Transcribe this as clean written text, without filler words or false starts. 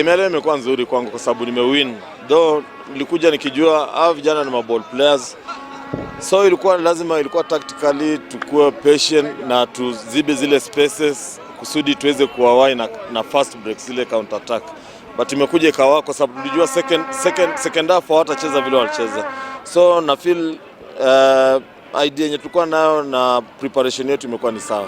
Game ya leo imekuwa nzuri kwangu kwa sababu nimewin. Though nilikuja nikijua hawa vijana ni maball players, so ilikuwa lazima, ilikuwa tactically tukue patient na tuzibe zile spaces kusudi tuweze kuwawai na fast breaks, zile counter attack, but imekuja ikawa kwa sababu tulijua second half hawatacheza vile walicheza, so na feel idea yenye tulikuwa nayo na preparation yetu imekuwa ni sawa.